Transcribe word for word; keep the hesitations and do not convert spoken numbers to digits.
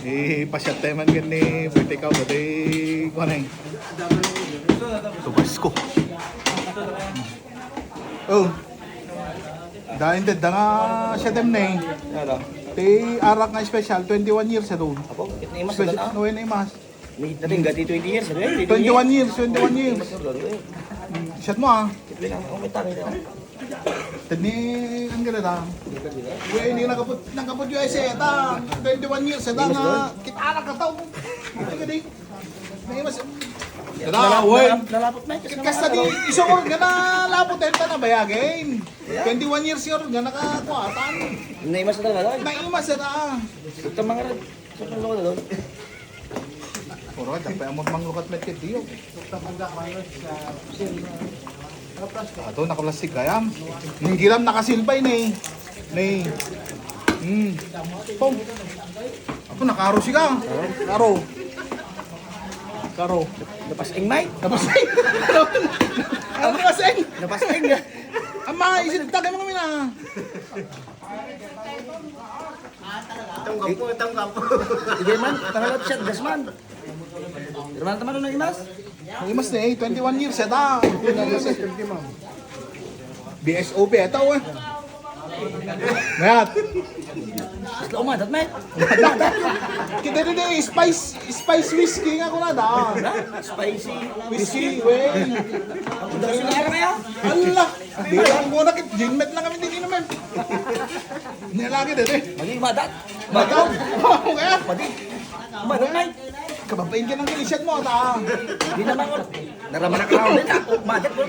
Ipasiat tayo man gani, pwede ka, pwede, kuwan eh. Tubasko. Oh. Dahil da nga siya dem ne. Ano? Ti arak nga special, twenty-one years ago. Apo, kit ni Imas, special, ano? No, ni Imas. Ni, nating gati twenty years, ano eh? Twenty-one years, twenty-one years. Imas, ano eh? Siya mo ah. Kit ni, ang, ang, ang, ang, Tedni, ang ganda da. Uy, hindi nakaput, nakaput U S A, ta. Twenty-one years, ta, nga, kita na kataw. Hindi ka di. May mas, kada, Nalap-, uy. Nalap-, nalapot na, kasi Kasta naman, di, ano? Isungod nga nalapot, eh, ta na bayagin. Twenty-one years yun, nga nakakuatan. Naimas na talaga, ay. Naimas na, ta. Ito mga rad-, sa pang lugar, ano? Puro, tapay amot manglukat met ket diyo. Ato, nakaplastik kayam. Ninggiram nakasilbay ni. Ni. Hmm. Pong. Ako, nakaro siya. Karo. Karo. Napasing, Mike. Napasing. Napasing. Napasing. Ama, isit ta kay mga mina. Itong gwapo, itong gwapo. Sige man, tangalap siya, das man. Hermano, teman, ano imas? Ang imas na eh, twenty-one years, eta. B S O P, eta, eh. Mayat. Isla umadat, man. Kita din eh, spice, spice whiskey nga kunada. Spicy. Whiskey, wey. Ang dami na kaya? Allah. Di lang muna kit, ginmet lang kami din inumin. Niya lagi din eh. Maging madat. Mataw. Mao kaya? Padi. Madat, Mike. Kababain ka ng kilisyat mo, ta. Di naman ko. Naramanak na ako. Madat, bro.